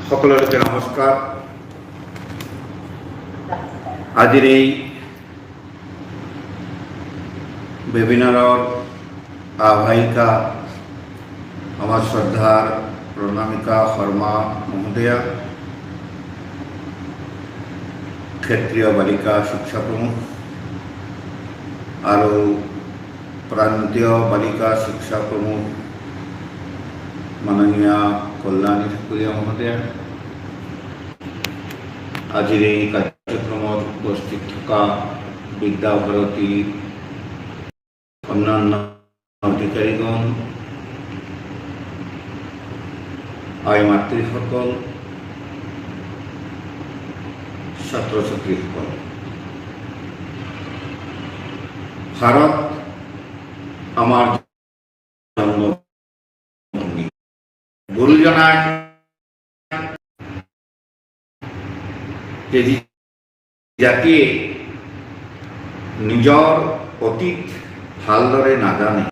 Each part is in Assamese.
সকলোকে নমস্কাৰ। আজিৰ এই ৱেবিনাৰৰ আহ্বায়িকা আমাৰ শ্ৰদ্ধাৰ প্ৰণামিকা শৰ্মা মহোদয়া, ক্ষেত্ৰীয় বালিকা শিক্ষা প্ৰমুখ আৰু প্ৰান্তীয় বালিকা শিক্ষা প্ৰমুখ মাননীয়া কল্যাণী ঠাকুৰীয়া মহোদয়া, আজিৰ এই কাৰ্যক্ৰমত উপস্থিত থকা বিদ্যা ভাৰতীৰ অন্যান্য অধিকাৰীগণ, আই মাতৃসকল, ছাত্ৰ ছাত্ৰীসকল, ভাৰত আমাৰ জন্মভূমি। গুৰুজনাই যে জাতিয়ে নিজৰ অতীত ভালদৰে নাজানে,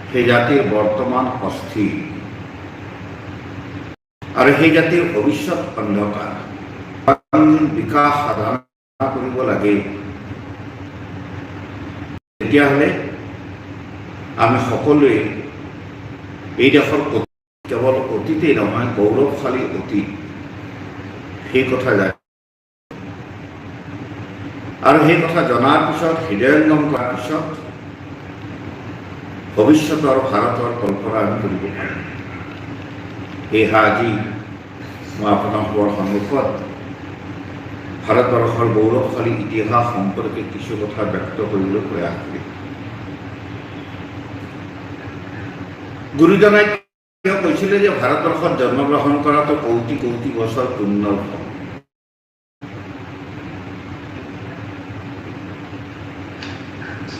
সেই জাতিৰ বৰ্তমান অস্থিৰ আৰু সেই জাতিৰ ভৱিষ্যত অন্ধকাৰ। বিকাশ সাধনা কৰিব লাগে, তেতিয়াহ'লে আমি সকলোৱে এই দেশৰ কেৱল অতীতেই নহয়, গৌৰৱশালী অতীত, সেই কথা জানি আৰু সেই কথা জনাৰ পিছত, হৃদয়ংগম কৰাৰ পিছত ভৱিষ্যতৰ ভাৰতৰ কল্পনা আমি কৰিব পাৰিম। সেয়েহে আজি মই আপোনালোকৰ সন্মুখত ভাৰতবৰ্ষৰ গৌৰৱশালী ইতিহাস সম্পৰ্কে কিছু কথা ব্যক্ত কৰিবলৈ প্ৰয়াস কৰিম। গুৰুজনাই কিয় কৈছিলে যে ভাৰতবৰ্ষত জন্মগ্ৰহণ কৰাটো কৌটি কৌটি বছৰ পুণ্যৰ ফল?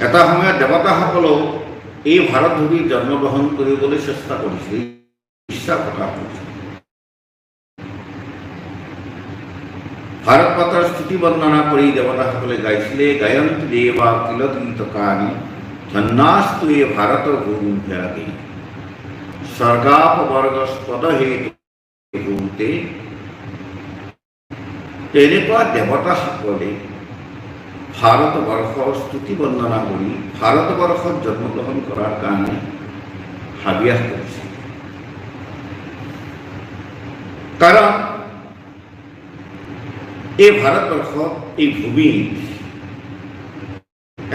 এটা সময়ত দেৱতাসকলেও এই ভাৰত ভূমিত জন্মগ্ৰহণ কৰিবলৈ চেষ্টা কৰিছিল, ইচ্ছা প্ৰকাশ কৰিছিল। ভাৰত মাতাৰ স্তুতি বন্দনা কৰি দেৱতাসকলে গাইছিলে, গায়ন্তী দেৱা কিল গীতকানি ধন্যাস্তু এই ভাৰত ভূমি ভ্যাগে স্বৰ্গাপবৰ্গস্পদ হেতু ভূতে। তেনেকুৱা দেৱতাসকলে ভাৰতবৰ্ষৰ স্তুতি বন্দনা কৰি ভাৰতবৰ্ষত জন্মগ্ৰহণ কৰাৰ কাৰণে হাবিয়াস কৰিছিল। কাৰণ এই ভাৰতবৰ্ষত, এই ভূমিত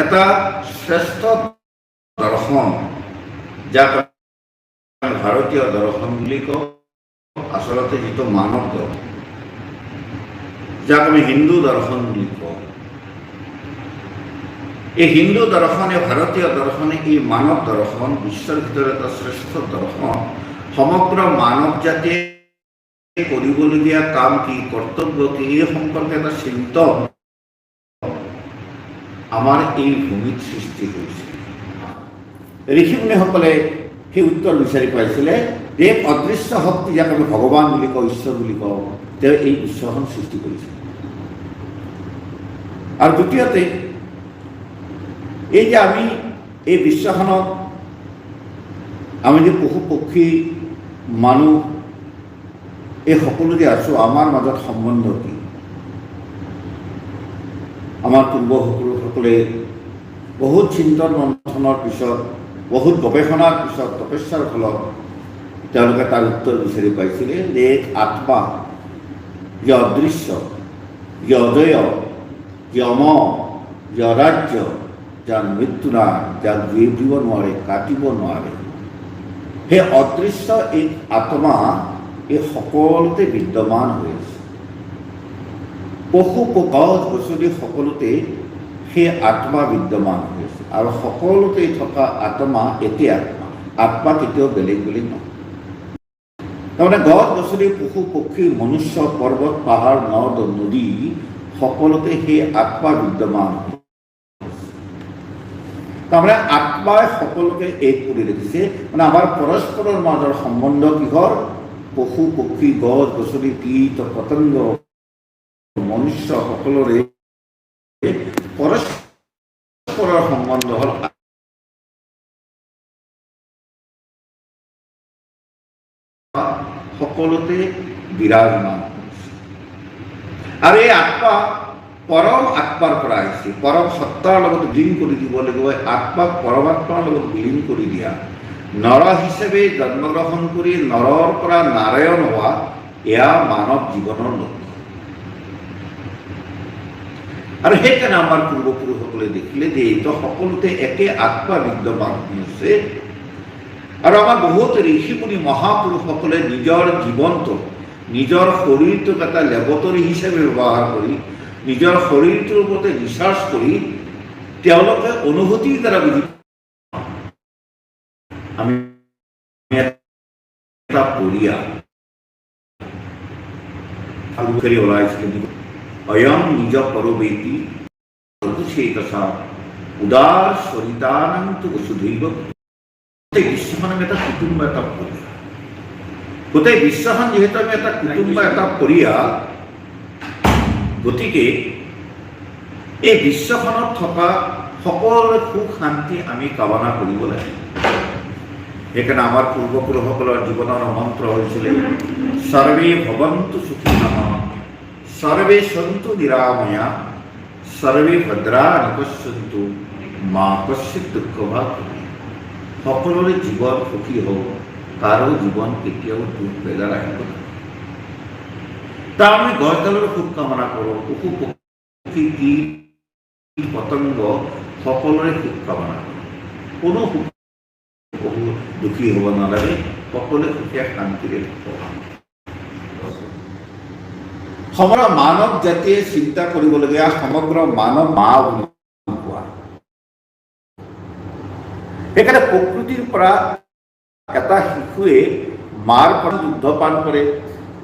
এটা শ্ৰেষ্ঠ দৰ্শন, যাক আমি ভাৰতীয় দৰ্শন বুলি কওঁ, আচলতে যিটো মানৱ দৰ্শন, যাক আমি হিন্দু দৰ্শন বুলি কওঁ, এই হিন্দু দৰ্শনে, ভাৰতীয় দৰ্শনে, এই মানৱ দৰ্শন বিশ্বৰ ভিতৰত এটা শ্ৰেষ্ঠ দৰ্শন। সমগ্ৰ মানৱ জাতিয়ে কৰিবলগীয়া কাম কি, কৰ্তব্য কি, এই সম্পৰ্কে এটা চিন্তন আমাৰ এই ভূমিত সৃষ্টি হৈছে। ঋষিমুনিসকলে সেই উত্তৰ বিচাৰি পাইছিলে যে এক অদৃশ্য শক্তি, যাক আমি ভগৱান বুলি কওঁ, ঈশ্বৰ বুলি কওঁ, তেওঁ এই বিশ্বখন সৃষ্টি কৰিছে। আৰু দ্বিতীয়তে, এই যে আমি এই বিশ্বখনত আমি যে পশু পক্ষী মানুহ এই সকলো যে আছোঁ, আমাৰ মাজত সম্বন্ধ কি? আমাৰ পূৰ্বপুৰুষসকলে বহুত চিন্তন মন্থনৰ পিছত, বহুত গৱেষণাৰ পিছত, তপস্যাৰ ফলত তেওঁলোকে তাৰ উত্তৰ বিচাৰি পাইছিলে যে এক আত্মা, যে অদৃশ্য, যে অজয়, যে অমৰ, যে অৰাজ্য, যাৰ মৃত্যু নাই, যাক জুই দিব নোৱাৰে, কাটিব নোৱাৰে, সেই অদৃশ্য এই আত্মা এই সকলোতে বিদ্যমান হৈ আছে। পশু, গছ গছনি সকলোতে সেই আত্মা বিদ্যমান হৈ আছে। আৰু সকলোতে থকা আত্মা একে আত্মা, আত্মা কেতিয়াও বেলেগ বেলেগ নহয়। তাৰমানে গছ গছনি, পশু পক্ষী, মনুষ্য, পৰ্বত পাহাৰ, নদ নদী সকলোতে সেই আত্মা বিদ্যমান হৈ আছে। তাৰমানে আত্মাই সকলোকে এক কৰি ৰাখিছে। মানে আমাৰ পৰস্পৰৰ মাজৰ সম্বন্ধ কিহৰ? পশু পক্ষী, গছ গছনি, কীট পতংগ, মনুষ্য সকলোৰে পৰস্পৰৰ সম্বন্ধ হ'ল সকলোতে বিৰাজমান হৈছে। আৰু এই আত্মা পৰম আত্মাৰ পৰা আহিছে। পৰম সত্তাৰ লগত বিলীন কৰি দিব লাগিব। আত্মাক পৰমাত্মাৰ লগত বিলীন কৰি দিয়া, নৰ হিচাপে জন্মগ্ৰহণ কৰি নৰৰ পৰা নাৰায়ণ হোৱা, এয়া মানৱ জীৱনৰ লক্ষ্য। আৰু সেইকাৰণে আমাৰ পূৰ্বপুৰুষসকলে দেখিলে যে এইটো সকলোতে একে আত্মা বিদ্যমান হৈ আছে। আৰু আমাৰ বহুত ঋষি মুনি মহাপুৰুষসকলে নিজৰ জীৱনটো, নিজৰ শৰীৰটোক এটা লেবৰেটৰী হিচাপে ব্যৱহাৰ কৰি, নিজৰ শৰীৰটোৰ ওপৰতে ৰিচাৰ্চ কৰি তেওঁলোকে অনুভূতিৰ দ্বাৰা বুজি আমি এটা পৰিয়াল ওলাইছিলে। অয়ং নিজ পৰবেতি চেতসা উদাৰ চৰিতানাং তু বসুধৈৱ। গোটেই বিশ্বখন আমি এটা কুটুম্ব, এটা পৰিয়াল। গোটেই বিশ্বখন যিহেতু আমি এটা কুটুম্ব, এটা পৰিয়াল, গতিকে এই বিশ্বখনত থকা সকলোৰে সুখ শান্তি আমি কামনা কৰিব লাগে। সেইকাৰণে আমাৰ পূৰ্বপুৰুষসকলৰ জীৱনৰ মন্ত্ৰ হৈছিলে, সৰ্বে ভৱন্তু সুখিনঃ, সৰ্বে সন্তু নিৰাময়া, সৰ্বে ভদ্ৰাণি পশ্যন্তু, মা কশ্চিৎ দুঃখ ভাগ। সকলোৰে জীৱন সুখী হওক, কাৰো জীৱন কেতিয়াও দুখ বেজাৰ আহিব নালাগে। তাৰ আমি গছডালৰ সুখ কামনা কৰোঁ, পশু পক্ষী, কীট পতংগ সকলোৰে সুখ কামনা কৰোঁ। কোনো সুখ পশু দুখী হ'ব নালাগে, সকলোৱে সুখে শান্তিৰে থাকক। সমগ্ৰ মানৱ জাতিয়ে চিন্তা কৰিবলগীয়া, সমগ্ৰ মানৱ মা বুলি কোৱা। সেইকাৰণে প্ৰকৃতিৰ পৰা এটা শিশুৱে মাৰ পৰা দুগ্ধপান কৰে।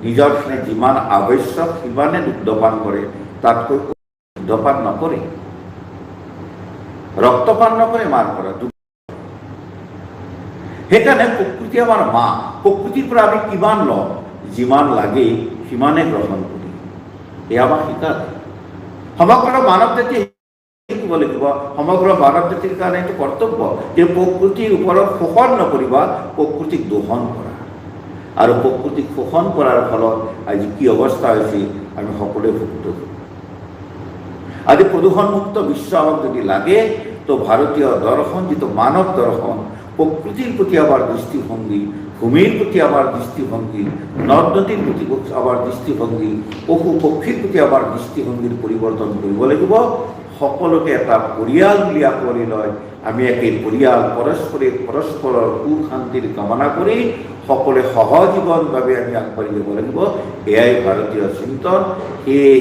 নিজৰ যিমান আৱশ্যক সিমানে দুগ্ধপান কৰে, তাতকৈ দুগ্ধপান নকৰে, ৰক্তপান নকৰে মাৰ পৰা। সেইকাৰণে প্ৰকৃতি আমাৰ মা। প্ৰকৃতিৰ পৰা আমি কিমান লওঁ? যিমান লাগে সিমানে গ্ৰহণ কৰি, এয়া আমাক শিকালে। সমগ্ৰ মানৱ জাতিয়ে শিকিব লাগিব। সমগ্ৰ মানৱ জাতিৰ কাৰণে এইটো কৰ্তব্য যে প্ৰকৃতিৰ ওপৰত শোষণ নকৰিবা, প্ৰকৃতিক দোহন কৰা। আৰু প্ৰকৃতিক শোষণ কৰাৰ ফলত আজি কি অৱস্থা হৈছে, আমি সকলোৱে ভুক্তভোগী। আজি প্ৰদূষণমুক্ত বিশ্ব আমাক যদি লাগে, তো ভাৰতীয় দৰ্শন, যিটো মানৱ দৰ্শন, প্ৰকৃতিৰ প্ৰতি আমাৰ দৃষ্টিভংগী, ভূমিৰ প্ৰতি আমাৰ দৃষ্টিভংগী, নদ নদীৰ প্ৰতি আমাৰ দৃষ্টিভংগী, পশু পক্ষীৰ প্ৰতি আমাৰ দৃষ্টিভংগীৰ পৰিৱৰ্তন কৰিব লাগিব। সকলোকে এটা পৰিয়াল বুলি আঁকোৱালি লয়, আমি একে পৰিয়াল, পৰস্পৰে পৰস্পৰৰ সুখ শান্তিৰ কামনা কৰি সকলোৱে সহজীৱনভাৱে আমি আগবাঢ়ি যাব লাগিব। এয়াই ভাৰতীয় চিন্তন। সেয়ে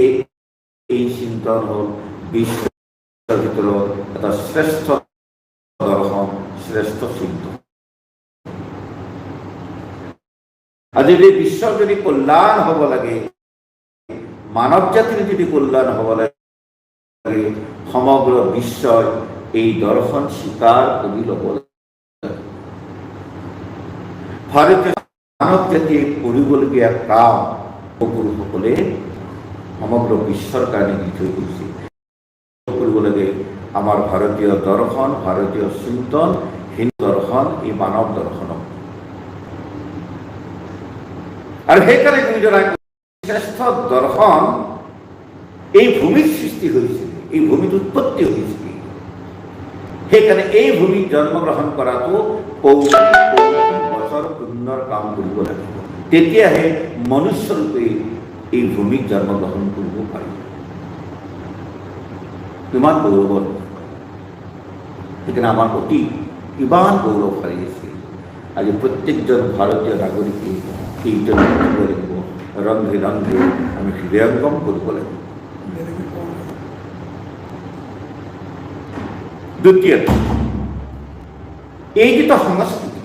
এই চিন্তন হ'ল বিশ্বৰ ভিতৰত এটা শ্ৰেষ্ঠ দৰ্শন, শ্ৰেষ্ঠ চিন্তন। আজি যদি বিশ্বৰ যদি কল্যাণ হ'ব লাগে, মানৱ জাতিৰ যদি কল্যাণ হ'ব লাগে, সমগ্ৰ বিশ্বই এই দৰ্শন স্বীকাৰ কৰি ল'ব লাগে। ভাৰতীয় মানৱ জাতিয়ে কৰিবলগীয়া কাম পুৰুষসকলে সমগ্ৰ বিশ্বৰ কাৰণে দি থৈ গৈছে। কৰিব লাগে আমাৰ ভাৰতীয় দৰ্শন, ভাৰতীয় চিন্তন, হিন্দু দৰ্শন, এই মানৱ দৰ্শনক। আৰু সেইকাৰণে গুৰুজনাই শ্ৰেষ্ঠ দৰ্শন এই ভূমিত সৃষ্টি হৈছিল, এই ভূমিত উৎপত্তি হৈছিল। সেইকাৰণে এই ভূমিত জন্মগ্ৰহণ কৰাটো কোটি কোটি বছৰ পুণ্যৰ কাম কৰিব লাগিব, তেতিয়াহে মনুষ্যৰূপে এই ভূমিত জন্মগ্ৰহণ কৰিব পাৰিব। কিমান গৌৰৱৰ! সেইকাৰণে আমাৰ অতি কিমান গৌৰৱশালী আছিল। আজি প্ৰত্যেকজন ভাৰতীয় নাগৰিকে এইটো বুজিব লাগিব, ৰন্ধ্ৰে ৰন্ধ্ৰে আমি হৃদয়ংগম কৰিব লাগিব। দ্বিতীয়তে, এই যিটো সংস্কৃতি,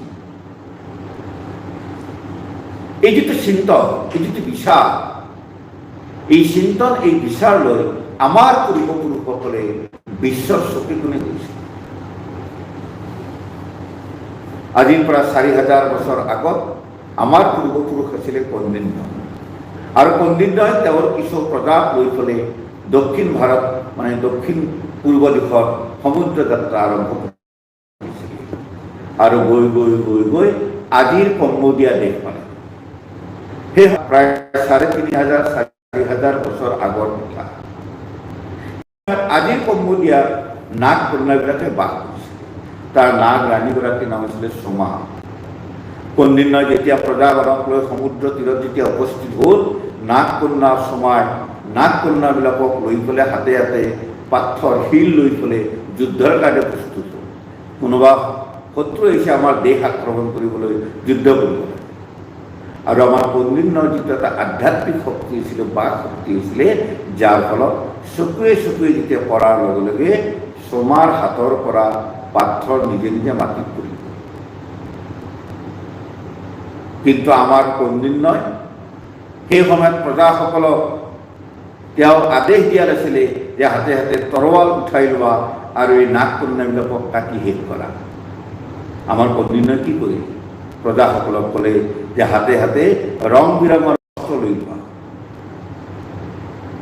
এই যিটো চিন্তন, এই যিটো বিচাৰ, এই চিন্তন, এই বিচাৰ লৈ আমাৰ পূৰ্বপুৰুষসকলে বিশ্বৰ চকু কোণে গৈছিল। আজিৰ পৰা 4000 বছৰ আগত আমাৰ পূৰ্বপুৰুষ আছিলে কৌণ্ডিন্য। আৰু কৌণ্ডিন্যই তেওঁৰ কিছু প্ৰজাক লৈ পেলাই দক্ষিণ ভাৰত, মানে দক্ষিণ পূৰ্ব দিশত সমুদ্ৰ যাত্ৰা আৰম্ভ কৰিছিল আৰু গৈ গৈ গৈ গৈ আজিৰ কম্বোডিয়া দেশ পালে। সেই প্ৰায় 3500, 4000 বছৰ আগৰ কথা। আজিৰ কম্বোডিয়াৰ নাগ কন্যাবিলাকে বাস কৰিছিল। তাৰ নাগ ৰাণীগৰাকীৰ নাম আছিলে সোমা। কৌণ্ডিন্যই যেতিয়া প্ৰজাগণক লৈ সমুদ্ৰ তীৰত যেতিয়া উপস্থিত হ'ল, নাগ কন্যা সোমাই নাগ কন্যাবিলাকক লৈ পেলাই হাতে হাতে পাথৰ, শিল লৈ পেলাই যুদ্ধৰ কাৰণে প্ৰস্তুত হ'ল। কোনোবা শত্ৰু আহিছে আমাৰ দেশ আক্ৰমণ কৰিবলৈ, যুদ্ধ কৰিবলৈ। আৰু আমাৰ কৌণ্ডিন্যৰ যিটো এটা আধ্যাত্মিক শক্তি আছিলে, বাক শক্তি আছিলে, যাৰ ফলত চকুৱে চকুৱে যেতিয়া পৰাৰ লগে লগে সোমাৰ হাতৰ পৰা পাথৰ নিজে নিজে মাটিত পৰিল। কিন্তু আমাৰ কৌণ্ডিন্যই সেই সময়ত প্ৰজাসকলক তেওঁ আদেশ দিয়া নাছিলে যে হাতে হাতে তৰোৱাল উঠাই লোৱা আৰু এই নাগ কন্যাবিলাকক কাটি শেষ কৰা। আমাৰ কৌণ্ডিন্যই কি কৰিলে? প্ৰজাসকলক ক'লে যে হাতে হাতে ৰং বিৰঙৰ বস্ত্ৰ লৈ লোৱা।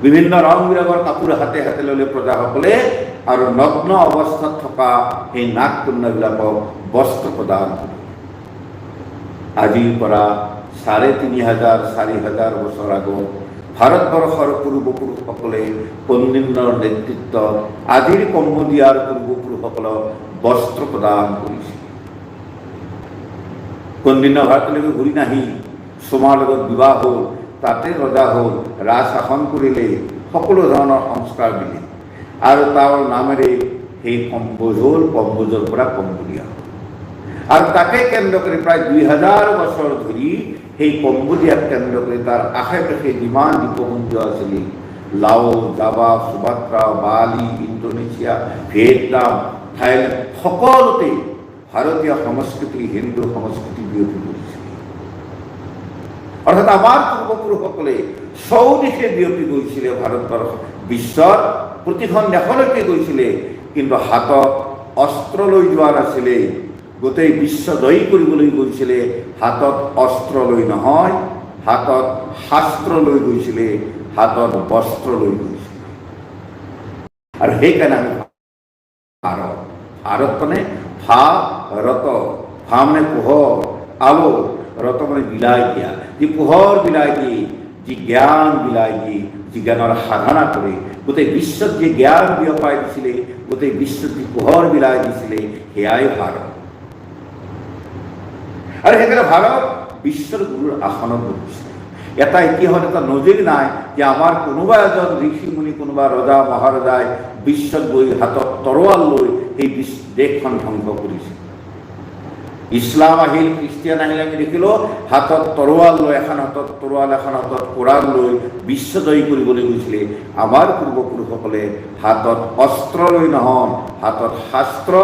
বিভিন্ন ৰং বিৰঙৰ কাপোৰ হাতে হাতে ল'লে প্ৰজাসকলে আৰু নগ্ন অৱস্থাত থকা সেই নাগ কন্যাবিলাকক বস্ত্ৰ প্ৰদান কৰিলে। আজিৰ পৰা 3500, 4000 বছৰ আগত ভাৰতবৰ্ষৰ পূৰ্বপুৰুষসকলে কৌণ্ডিন্যৰ নেতৃত্বত আজিৰ কম্বোডিয়াৰ পূৰ্বপুৰুষসকলক বস্ত্ৰ প্ৰদান কৰিছিল। কৌণ্ডিন্য ভাৰতলৈকে ঘূৰি নাহি সোমাৰ লগত বিবাহ হ'ল, তাতে ৰজা হ'ল, ৰাজ শাসন কৰিলে, সকলো ধৰণৰ সংস্কাৰ দিলে আৰু তাৰ নামেৰে সেই কম্বোজ হ'ল, কম্বোজৰ পৰা কম্বোডিয়া হ'ল। আৰু তাকে কেন্দ্ৰ কৰি প্ৰায় 2000 বছৰ ধৰি সেই কম্বোডিয়াক কেন্দ্ৰ কৰি তাৰ আশে পাশে যিমান দ্বীপপুঞ্জ আছিলে, লাও, জাভা, সুমাত্ৰা, বালি, ইণ্ডোনেছিয়া, ভিয়েটনাম, থাইলেণ্ড, সকলোতে ভাৰতীয় সংস্কৃতি, হিন্দু সংস্কৃতি বিয়পি পৰিছিল। অৰ্থাৎ আমাৰ পূৰ্বপুৰুষসকলে চৌদিশে বিয়পি গৈছিলে, ভাৰতবৰ্ষ বিশ্বৰ প্ৰতিখন দেশলৈকে গৈছিলে, কিন্তু হাতত অস্ত্ৰ লৈ যোৱা নাছিলে। গোটেই বিশ্ব জয়ী কৰিবলৈ গৈছিলে, হাতত অস্ত্ৰ লৈ নহয়, হাতত শাস্ত্ৰ লৈ গৈছিলে, হাতত বস্ত্ৰ লৈ গৈছিলে। আৰু সেইকাৰণে আমি ভাৰত। ভাৰত মানে ভা ৰত, ভা মানে পোহৰ, আলো, ৰত মানে বিলাই দিয়া। যি পোহৰ বিলাই দিয়ে, যি জ্ঞান বিলাই দিয়ে, যি জ্ঞানৰ সাধনা কৰে, গোটেই বিশ্বত যি জ্ঞান বিয়পাই দিছিলে, গোটেই বিশ্বত যি পোহৰ বিলাই দিছিলে, সেয়াই ভাৰত। আৰু সেইকাৰণে ভাৰত বিশ্বৰ গুৰুৰ আসনত বহিছে। এটা ইতিহাসত এটা নজিৰ নাই যে আমাৰ কোনোবা এজন ঋষি মুনি, কোনোবা ৰজা মহাৰজাই বিশ্বত গৈ হাতত তৰোৱাল লৈ সেই দেশখন ধ্বংস কৰিছে। ইছলাম আহিল, খ্ৰীষ্টিয়ান আহিল, আমি দেখিলোঁ হাতত তৰোৱাল লৈ, এখন হাতত তৰোৱাল, এখন হাতত কোৰাণ লৈ বিশ্ব জয়ী কৰিবলৈ গৈছিলে। আমাৰ পূৰ্বপুৰুষসকলে হাতত অস্ত্ৰ লৈ নহয়, হাতত শাস্ত্ৰ,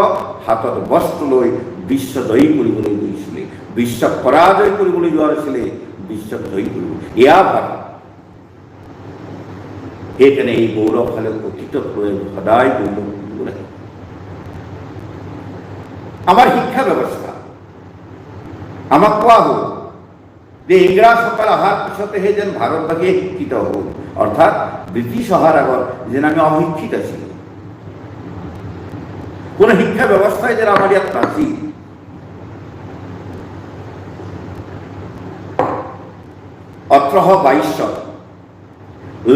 হাতত বস্ত্ৰ লৈ বিশ্ব জয়ী কৰিবলৈ গৈছিলে। বিশ্বক পৰাজয় কৰিবলৈ যোৱা নাছিলে, বিশ্বক জয়ী কৰিব। এয়া ভাৰত। সেইকাৰণে এই গৌৰৱশালী অতীতক লৈ সদায় গৌৰৱ কৰিব লাগে। আমাৰ শিক্ষা ব্যৱস্থা, আমাক কোৱা হ'ল যে ইংৰাজসকল অহাৰ পিছতেহে যেন ভাৰতবাসীয়ে শিক্ষিত হ'ল। অৰ্থাৎ ব্ৰিটিছ অহাৰ আগত যেন আমি অশিক্ষিত আছিলোঁ, কোনো শিক্ষা ব্যৱস্থাই যেন আমাৰ ইয়াত নাছিল। 1822 চন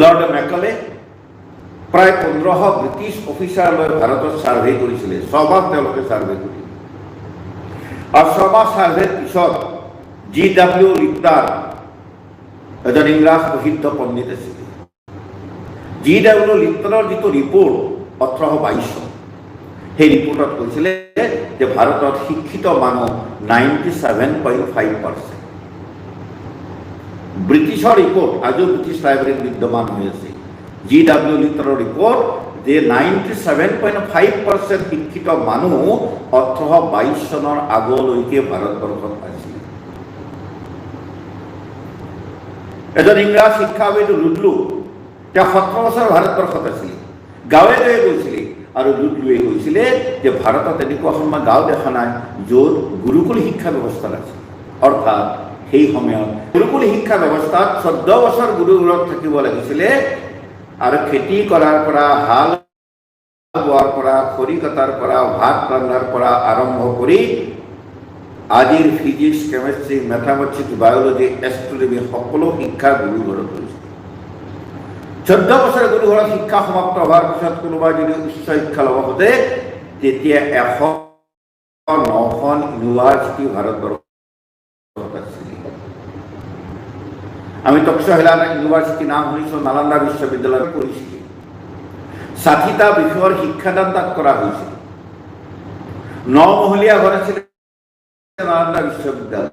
লৰ্ড মেকলে প্ৰায় 1500 ব্ৰিটিছ অফিচাৰ লৈ ভাৰতত ছাৰ্ভে কৰিছিলে। 6 মাহ তেওঁলোকে ছাৰ্ভে কৰিলে আৰু 6 মাহ ছাৰ্ভেৰ পিছত জি ডাব্লিউ লিটাৰ, এজন ইংৰাজ প্ৰসিদ্ধ পণ্ডিত আছিলে, জি ডাব্লিউ লিটাৰৰ যিটো ৰিপৰ্ট 1822 চন, সেই ৰিপৰ্টত কৈছিলে যে ভাৰতত শিক্ষিত মানুহ 97.5%। ব্ৰিটিছৰ ৰিপৰ্ট আজিও ব্ৰিটিছ লাইব্ৰেৰীত বিদ্যমান হৈ আছে। জি ডাব্লিউ লিটাৰৰ ৰিপৰ্ট যে 97.5% শিক্ষিত মানুহ 1822 চনৰ আগলৈকে ভাৰতবৰ্ষত আছিল। এজন ইংৰাজ শিক্ষাবিদ লুডলু, তেওঁ 17 বছৰ ভাৰতবৰ্ষত আছিল, গাঁৱে গাঁৱে গৈছিলে আৰু লুডলুৱে কৈছিলে যে ভাৰতত এনেকুৱা এখন মই গাঁও দেখা নাই য'ত গুৰুকুল শিক্ষা ব্যৱস্থা নাছিল। অৰ্থাৎ সেই সময়ত গুৰুকুল শিক্ষা ব্যৱস্থাত 14 বছৰ গুৰুঘৰত থাকিব লাগিছিলে আৰু খেতি কৰাৰ পৰা, হাল বোৱাৰ পৰা, খৰি কটাৰ পৰা, ভাত ৰন্ধাৰ পৰা আৰম্ভ কৰি আজিৰ physics, chemistry, mathematics, biology, astronomy সকলো শিক্ষা গুৰু ঘৰত হৈছে। 14 বছৰ গুৰু ঘৰত শিক্ষা সমাপ্ত হোৱাৰ পিছত কোনোবাই যদি উচ্চ শিক্ষা ল'ব খোজে, তেতিয়া 109খন ইউনিভাৰ্চিটি ভাৰতবৰ্ষত আছিল। আমি তক্ষশিলা ইউনিভাৰ্চিটি নাম শুনিছোঁ, নালান্দা বিশ্ববিদ্যালয়ত পঢ়িছিলোঁ। 60টা বিষয়ৰ শিক্ষাদান তাত কৰা হৈছিল। নমহলীয়া ঘৰ আছিলে নালান্দা বিশ্ববিদ্যালয়।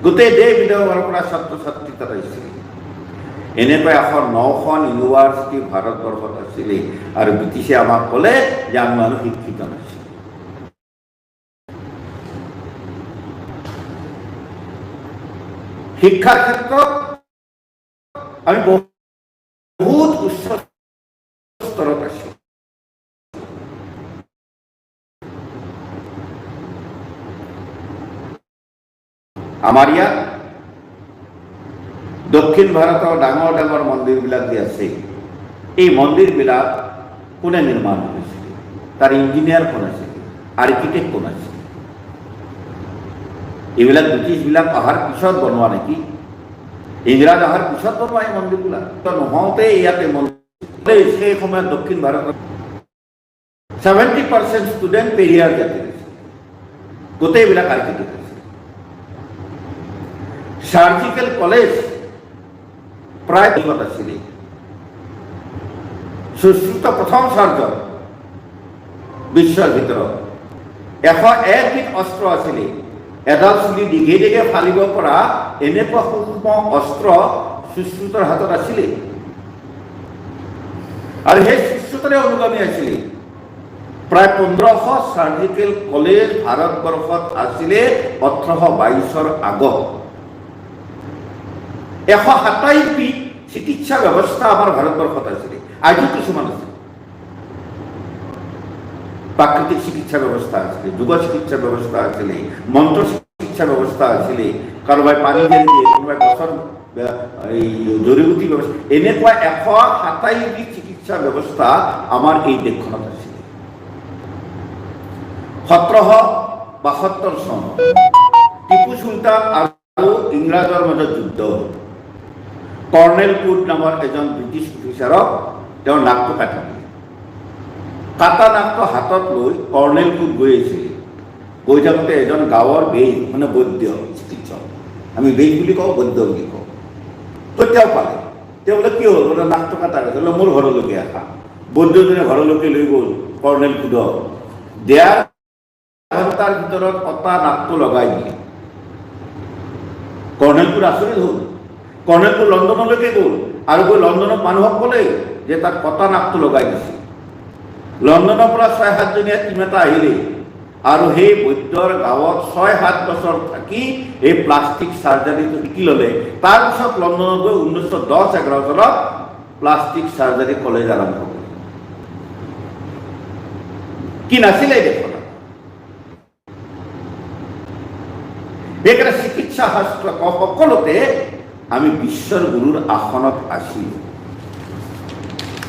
গোটেই দেশ বিদেশৰ পৰা ছাত্ৰ ছাত্ৰী তাত আহিছিল। এনেকৈ 109খন ইউনিভাৰ্চিটি ভাৰতবৰ্ষত আছিলে আৰু ব্ৰিটিছে আমাক ক'লে যে আমি মানুহ শিক্ষিত নাছিল। শিক্ষাৰ ক্ষেত্ৰত আমি বহুত উচ্চ স্তৰত আছোঁ। আমাৰ ইয়াত দক্ষিণ ভাৰতৰ ডাঙৰ ডাঙৰ মন্দিৰবিলাক যে আছে, এই মন্দিৰবিলাক কোনে নিৰ্মাণ কৰিছিল? তাৰ ইঞ্জিনিয়াৰ কোন আছিল? আৰ্কিটেক্ট কোন আছিল? এইবিলাক ব্ৰিটিছবিলাক অহাৰ পিছত বনোৱা নেকি? ইংৰাজ অহাৰ পিছত বনোৱা এই মন্দিৰবিলাক নহওঁতে ইয়াতে মন্দিৰ। সেই সময়ত দক্ষিণ ভাৰতত 70% ষ্টুডেণ্ট পেৰিয়াৰ জাতিৰ আছিল। গোটেইবিলাক আৰ্কিটেক্ট আছিল। চাৰ্জিকেল কলেজ প্ৰায় দিশত আছিলে। সুশ্ৰুত প্ৰথম চাৰ্জন বিশ্বৰ ভিতৰত। 101বিধ অস্ত্ৰ আছিলে। এডাল চুলি দীঘে দীঘে ফালিব পৰা এনেকুৱা সূক্ষ্ম অস্ত্ৰ সুশ্ৰুতৰ হাতত আছিলে আৰু সেই সুশ্ৰুতৰে অনুগামী আছিলে। প্ৰায় 1500 চাৰ্জিকেল কলেজ ভাৰতবৰ্ষত আছিলে 1822ৰ আগত। 127বিধ চিকিৎসা ব্যৱস্থা আমাৰ ভাৰতবৰ্ষত আছিলে। আজিও কিছুমান আছে। প্ৰাকৃতিক চিকিৎসা ব্যৱস্থা আছিলে, যোগ চিকিৎসা ব্যৱস্থা আছিলে, মন্ত্ৰ চিকিৎসা ব্যৱস্থা আছিলে। কাৰোবাই পানী ঢালি দিয়ে, কোনোবাই গছৰ এই জড়ী ব্যৱস্থা, এনেকুৱা 127বিধ চিকিৎসা ব্যৱস্থা আমাৰ এই দেশখনত আছিলে। 1772 চন টিপু চুলতান আৰু ইংৰাজৰ মাজত যুদ্ধ হ'ল। কৰ্ণেল could নামৰ এজন ব্ৰিটিছ অফিচাৰক তেওঁৰ নাকটো কাটি দিলে। কাটা নাকটো হাতত লৈ কৰ্ণেল could গৈ আছিল। গৈ থাকোঁতে এজন গাঁৱৰ বেজ, মানে বৈদ্য চিকিৎসক, আমি বেজ বুলি কওঁ, বৈদ্য বুলি কওঁ, তো তেওঁ পালে। তেওঁ বোলে, কি হ'ল? বোলে, নাকটো কাটা গৈছে। বোলে, মোৰ ঘৰলৈকে আহা। বৈদ্যজনে ঘৰলৈকে লৈ গ'ল কৰ্ণেল কুডক। 1.5 ঘণ্টাৰ ভিতৰত কটা নাকটো লগাই দিলে। কৰ্ণেল could আচৰিত হ'ল। কৰ্ণেল could লণ্ডনলৈকে গ'ল আৰু গৈ লণ্ডনত মানুহক ক'লে যে তাত কটা নাকটো লগাই দিছে। লণ্ডনৰ পৰা ছয় সাতজনীয়া টীম এটা আহিলে আৰু সেই বৈদ্যৰ গাঁৱত 6-7 বছৰ থাকি এই প্লাষ্টিক চাৰ্জাৰীটো শিকি ল'লে। তাৰপিছত লণ্ডনত গৈ 1910-11 চনত প্লাষ্টিক চাৰ্জাৰী কলেজ আৰম্ভ কৰিলে। কি নাছিলে এই দেশত? সেইকাৰণে চিকিৎসা শাস্ত্ৰ সকলোতে আমি বিশ্বৰ গুৰুৰ আসনত আছিলোঁ।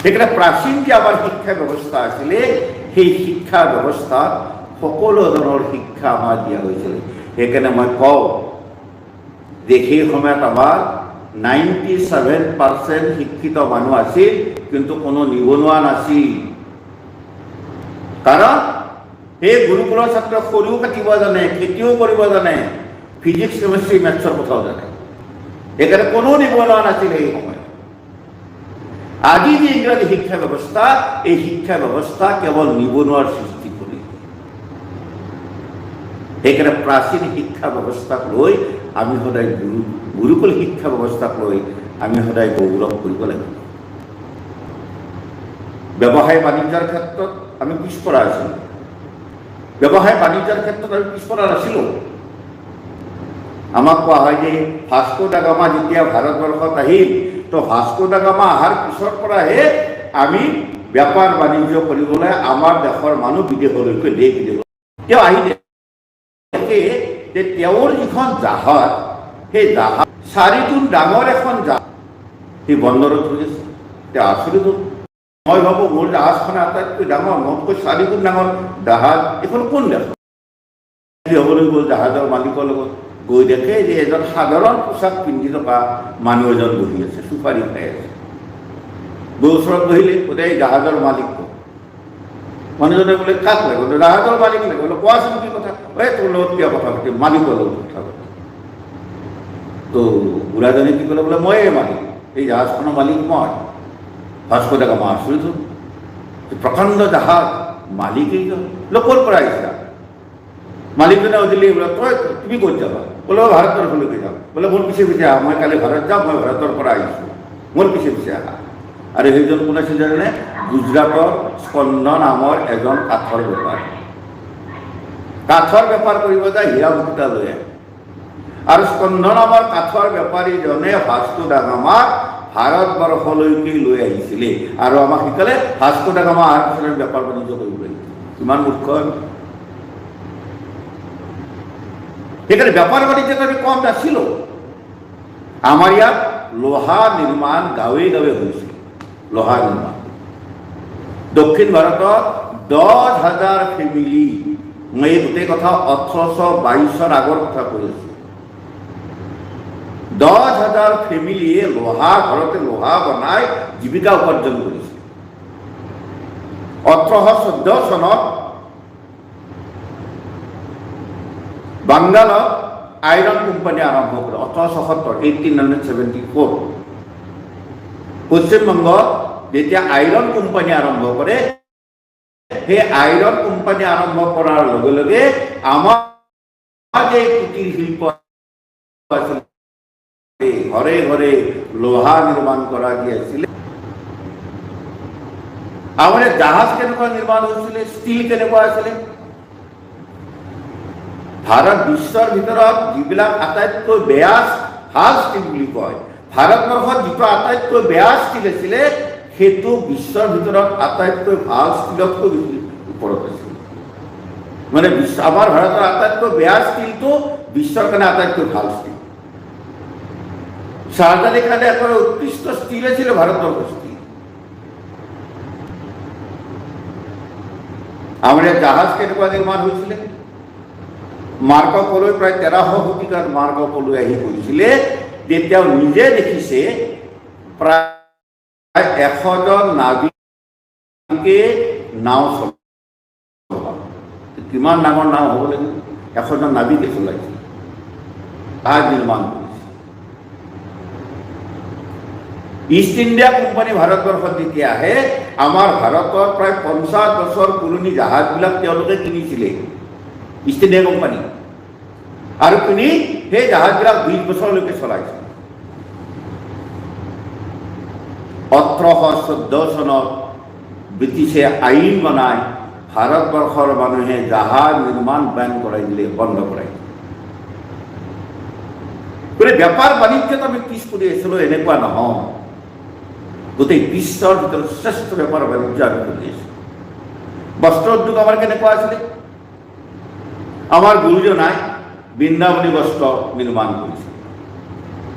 সেইকাৰণে প্ৰাচীন যে আমাৰ শিক্ষা ব্যৱস্থা আছিলে, সেই শিক্ষা ব্যৱস্থাত সকলো ধৰণৰ শিক্ষা আমাৰ দিয়া হৈছিলে। সেইকাৰণে মই কওঁ যে সেই সময়ত আমাৰ 97% শিক্ষিত মানুহ আছিল, কিন্তু কোনো নিবনুৱা নাছিল। কাৰণ সেই গুৰুকুলৰ ছাত্ৰ খৰিও কাটিব জানে, খেতিও কৰিব জানে, ফিজিক্স, কেমেষ্ট্ৰি, মেথছৰ কথাও জানে। সেইকাৰণে কোনো নিবনুৱা নাছিল সেই সময়ত। আজি যি ইংৰাজী শিক্ষা ব্যৱস্থা, এই শিক্ষা ব্যৱস্থা কেৱল নিবনুৱাৰ সৃষ্টি কৰি। সেইকাৰণে প্ৰাচীন শিক্ষা ব্যৱস্থাক লৈ আমি সদায় গুৰুকুল শিক্ষা ব্যৱস্থাক লৈ আমি সদায় গৌৰৱ কৰিব লাগিব। ব্যৱসায় বাণিজ্যৰ ক্ষেত্ৰত আমি পিছপৰা আছিলোঁ। ব্যৱসায় বাণিজ্যৰ ক্ষেত্ৰত আমি পিছপৰা নাছিলোঁ। আমাক কোৱা হয় যে ভাস্কো দা গামা যেতিয়া ভাৰতবৰ্ষত আহিল, তো ভাস্কো দা গামা অহাৰ পিছৰ পৰাহে আমি বেপাৰ বাণিজ্য কৰিবলৈ আমাৰ দেশৰ মানুহ বিদেশলৈকে, দেশ বিদেশলৈ। তেওঁ আহি দেখে যে তেওঁৰ যিখন জাহাজ, সেই জাহাজ চাৰিগুণ ডাঙৰ এখন জাহাজ সেই বন্দৰত ৰৈ আছে। তেওঁ আচৰিত হ'ল। মই ভাবোঁ মোৰ জাহাজখন আটাইতকৈ ডাঙৰ, মোতকৈ চাৰিগুণ ডাঙৰ জাহাজ এইখন কোন দেশৰ? হ'বলৈ গ'ল জাহাজৰ মালিকৰ লগত। গৈ দেখে যে এজন সাধাৰণ পোচাক পিন্ধি থকা মানুহ এজন বহি আছে, চুপাৰি খাই আছে। গৈ ওচৰত বহিলে, বোলে, এই জাহাজৰ মালিক কোন? মানুহজনে বোলে, কাক লাগে? বোলে, জাহাজৰ মালিক লাগে। বোলে, কোৱাচোন কি কথা? এই তোৰ লগত কিয় কথা পাতিম, মালিকৰ লগত কথা পাতিম। তো বুঢ়াজনে কি ক'লে? বোলে, ময়ে মালিক, এই জাহাজখনৰ মালিক মই। ভাস্কো দা গামা আচৰিত হ'ল, প্ৰকাণ্ড জাহাজ, মালিক এইজন। বোলে, ক'ৰ পৰা আহিছা? মালিকজনে সুধিলে, বোলে, তুমি ক'ত যাবা? বোলে, মই ভাৰতবৰ্ষলৈকে যাম। বোলে, মোৰ পিছে পিছে আহা, মই কালি ভাৰত যাম, মই ভাৰতৰ পৰা আহিছোঁ, মোৰ পিছে পিছে আহা। আৰু সেইজন কোন আছিল জানেনে? গুজৰাটৰ স্কন্দ নামৰ এজন কাঠৰ বেপাৰী। কাঠৰ বেপাৰ কৰিব যায়, হীৰা মুকুতা লৈ আহে। আৰু স্কন্দ নামৰ কাঠৰ বেপাৰীজনে ভাস্কো দা গামাক ভাৰতবৰ্ষলৈকে লৈ আহিছিলে আৰু আমাক শিকালে, ভাস্কো দা গামা অহাৰ পিছত আমি বেপাৰ বাণিজ্য কৰিব লাগিব। কিমান মূৰ্খ আমি! সেইকাৰণে বেপাৰ বাণিজ্যত আমি কম নাছিলোঁ। আমাৰ ইয়াত লোহা নিৰ্মাণ গাঁৱে গাঁৱে হৈছিল। লোহা নিৰ্মাণ দক্ষিণ ভাৰতত 10,000 ফেমিলি, মই এই গোটেই কথা 1822ৰ আগৰ কথা কৈ আছোঁ, 10,000 ফেমিলিয়ে লোহা, ঘৰতে লোহা বনাই জীৱিকা উপাৰ্জন কৰিছিল। 1814 চনত বাংগালত আইৰণ কোম্পানী আৰম্ভ কৰে, 1870, 1874। পশ্চিমবংগত যেতিয়া আইৰণ কোম্পানী আৰম্ভ কৰে, সেই আইৰণ কোম্পানী আৰম্ভ কৰাৰ লগে লগে আমাৰ যে কুটিৰ শিল্প আছিল, ঘৰে ঘৰে লোহা নিৰ্মাণ কৰা যি আছিলে, আমাৰ জাহাজ কেনেকুৱা নিৰ্মাণ হৈছিলে, ষ্টিল কেনেকুৱা আছিলে, ভাৰত বিশ্বৰ ভিতৰত যিবিলাক আটাইতকৈ বেয়া, ভাল ষ্টিল বুলি কয়, ভাৰতবৰ্ষত যিটো আটাইতকৈ বেয়া ষ্টিল আছিলে, সেইটো বিশ্বৰ ভিতৰত আটাইতকৈ ভাল ষ্টিলতকৈ বেছি ওপৰত আছিল। মানে বিশ্ব, আমাৰ ভাৰতৰ আটাইতকৈ বেয়া ষ্টিলটো বিশ্বৰ কাৰণে আটাইতকৈ ভাল ষ্টিল। শ্বাহজাহান আলী খানে একেবাৰে উৎকৃষ্ট ষ্টিল আছিলে ভাৰতবৰ্ষৰ ষ্টিল। আমাৰ ইয়াত জাহাজ কেনেকুৱা নিৰ্মাণ হৈছিলে? মাৰ্ক পলৈ প্ৰায় 1300 শতিকাত মাৰ্ক পলৈ আহি কৈছিলে যে তেওঁ নিজে দেখিছে প্ৰায় 100জন নাবিকে নাও চলোৱা। কিমান ডাঙৰ নাও হ'ব লাগিব, 100জন নাবিকে চলাইছিল, জাহাজ নিৰ্মাণ কৰিছে। ইষ্ট ইণ্ডিয়া কোম্পানী ভাৰতবৰ্ষত যেতিয়া আহে, আমাৰ ভাৰতৰ প্ৰায় 50 বছৰ পুৰণি জাহাজবিলাক তেওঁলোকে কিনিছিলে, ইষ্ট ইণ্ডিয়া কোম্পানী, আৰু কিনি সেই জাহাজবিলাক 20 বছৰলৈকে চলাইছিল। 1814 চনত ব্ৰিটিছে আইন বনাই ভাৰতবৰ্ষৰ মানুহে জাহাজ নিৰ্মাণ বেন কৰাই দিলে, বন্ধ কৰাই দিলে। গতিকে বেপাৰ বাণিজ্যত আমি পিছ পৰি আছিলোঁ এনেকুৱা নহয়, গোটেই বিশ্বৰ ভিতৰত শ্ৰেষ্ঠ বেপাৰ বাণিজ্য আমি কৰি আছোঁ। বস্ত্ৰ উদ্যোগ আমাৰ কেনেকুৱা আছিলে? আমাৰ গুৰুজনাই বৃন্দাবনী বস্ত্ৰ নিৰ্মাণ কৰিছিল,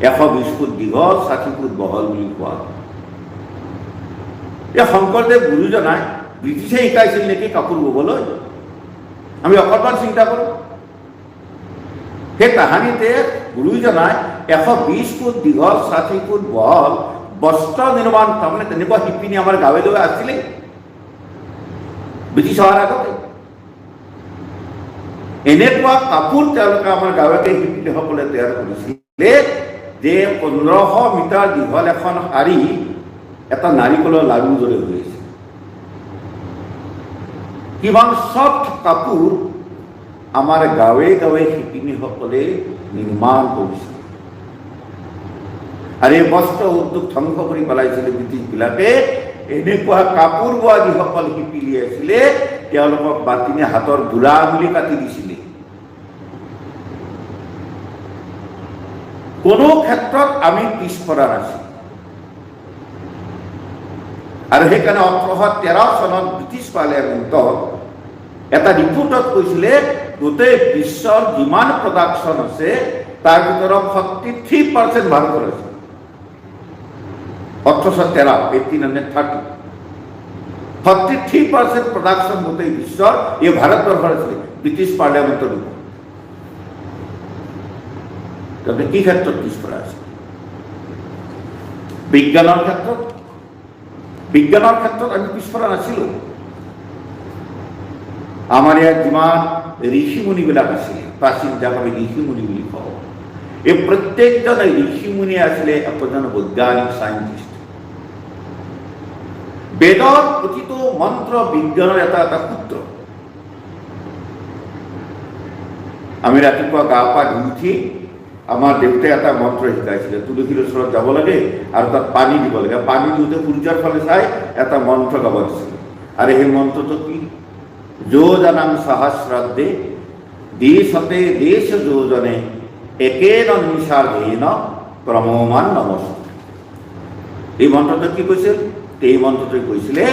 120 ফুট দীঘল, 60 ফুট বহল বুলি কোৱা হয়। এই শংকৰদেৱ গুৰুজনাই ব্ৰিটিছে শিকাইছিল নেকি কাপোৰ ববলৈ? আমি অকণমান চিন্তা কৰোঁ। সেই তাহানিতে গুৰুজনাই 120 ফুট দীঘল, 60 ফুট বহল বস্ত্ৰ নিৰ্মাণ, তাৰমানে তেনেকুৱা শিপিনী আমাৰ গাঁৱে গাঁৱে আছিলে ব্ৰিটিছ হোৱাৰ আগতে। এনেকুৱা কাপোৰ তেওঁলোকে আমাৰ গাঁৱতে শিপিনীসকলে তৈয়াৰ কৰিছিলে যে 1500 মিটাৰ দীঘল এখন শাৰী এটা নাৰিকলৰ লাড়ুৰ দৰে হৈ আছে। কিমান চফ্ট কাপোৰ আমাৰ গাঁৱে গাঁৱে শিপিনীসকলে নিৰ্মাণ কৰিছিল। আৰু এই বস্ত্ৰ উদ্যোগ ধ্বংস কৰি পেলাইছিলে ব্ৰিটিছবিলাকে। এনেকুৱা কাপোৰ বোৱা যিসকল শিপিনী আছিলে, তেওঁলোকক বাতিনে হাতৰ বুঢ়া আঙুলি কাটি দিছিলে। কোনো ক্ষেত্ৰত আমি পিছপৰা নাছিলোঁ। আৰু সেইকাৰণে 1813 চনত ব্ৰিটিছ পাৰ্লিয়ামেণ্টত এটা ৰিপৰ্টত কৈছিলে, গোটেই বিশ্বৰ যিমান প্ৰডাকশ্যন আছে তাৰ ভিতৰত 43% ভাৰতৰ আছে। 1813, 1830, 43% production গোটেই বিশ্বৰ এই ভাৰতবৰ্ষৰ আছিলে, ব্ৰিটিছ পাৰ্লিয়ামেণ্টৰ ৰিপৰ্ট। তেওঁলোকে কি ক্ষেত্ৰত পিছপৰা আছিল? বিজ্ঞানৰ ক্ষেত্ৰত। বিজ্ঞানৰ ক্ষেত্ৰত আমি পিছপৰা নাছিলোঁ। আমাৰ ইয়াত যিমান ঋষি মুনিবিলাক আছিলে প্ৰাচীন, যাক আমি ঋষি মুনি বুলি কওঁ, এই প্ৰত্যেকজন ঋষি মুনি আছিলে একোজন বৈজ্ঞানিক, চাইণ্টিষ্ট। বেদৰ প্ৰতিটো মন্ত্ৰ বিজ্ঞানৰ এটা এটা সূত্ৰ। আমি ৰাতিপুৱা গা পা ধুই উঠি আমাৰ দেউতাই এটা মন্ত্ৰ শিকাইছিলে, তুলসীৰ ওচৰত যাব লাগে আৰু তাত পানী দিব লাগে। পানী দিওঁতে সূৰ্যৰ ফালে চাই এটা মন্ত্ৰ গাব দিছিলে। আৰু সেই মন্ত্ৰটো কি? যোজনং সহস্ৰাব্দে দেশতে দেশ যোজনে একেন নিমিষাৰ্ধেন ক্ৰমমান নমস্তে। এই মন্ত্ৰটো কি কৈছিল? এই মন্ত্ৰটোৱে কৈছিলে